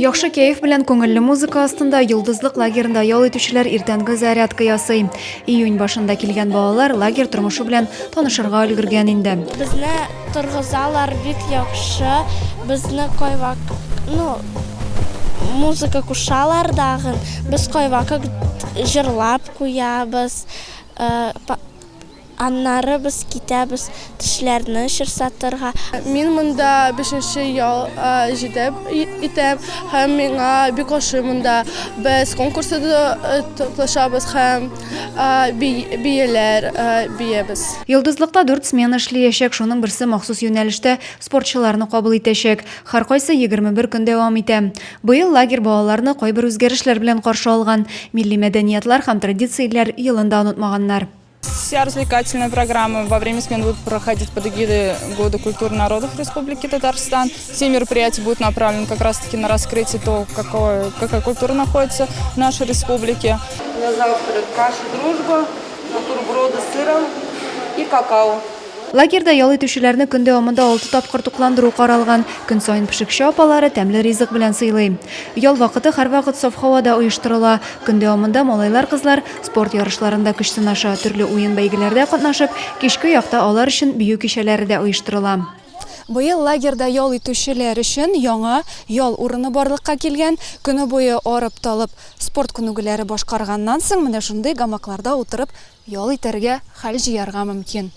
Яхшы кәеф белән күңелле музыка астында Йолдызлык лагерында ял итүчеләр иртәнге зарядка ясый. Июнь башында килгән балалар лагерь тормышы белән танышырга өлгергән инде. Безне торгызалар бик яхшы, безне кайвак, ну, музыка кушалар дагын, без кайвакыт җырлап куябыз, Аннары без китәбез тешләрне чирсатырга. Мин монда бишенче ел җитеп итәм һәм миңа бик ошый монда. Без конкурста да катнашабыз һәм биеләр биябез. Йолдызлыкта дүрт смена эшлиячәк, шуның берсе махсус юнәлештә спортчыларны кабул итәчәк. Һәркайсы 21 көн дәвам итә. Быел лагерь балаларны кайбер үзгәрешләр белән каршы алган. Милли мәдәниятлар һәм традицияләр елын да онытмаганнар. Вся развлекательная программа во время смен будет проходить под эгидой Года культуры народов Республики Татарстан. Все мероприятия будут направлены как раз-таки на раскрытие того, какое, какая культура находится в нашей республике. На завтрак каша «Дружба», бутерброды с сыром и какао. Лагерьда ял итүчеләрне көн дәвамында алты тапкыр тукландыру каралган. Көн саен пешекче апалары тәмле ризык белән сыйлый. Ял вакыты һәрвакыт саф һавада оештырыла. Көн дәвамында малайлар-кызлар спорт ярышларында көч сынаша, төрле уен-бәйгеләрдә катнашып, кичке якта алар өчен бию кичәләре дә оештырыла. Быел лагерьда ял итүчеләр өчен яңа ял урыны барлыкка килгән. Көне буе арып-талып спорт күнегүләре башкарганнан соң, менә шундый гамакларда утырып ял итәргә, хәл җыярга мөмкин.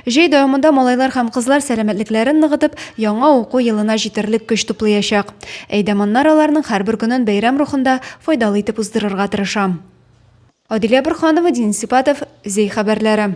Җәй дәвамында малайлар һәм кызлар сәламәтлекләрен ныгытып, яңа уку елына җитәрлек көч туплыячак. Әйдаманнар аларның һәрбер көнен бәйрәм рухында файдалы итеп уздырырга тырыша. Адилә Борһанова, Денис Сипатов, Зәй хәбәрләре.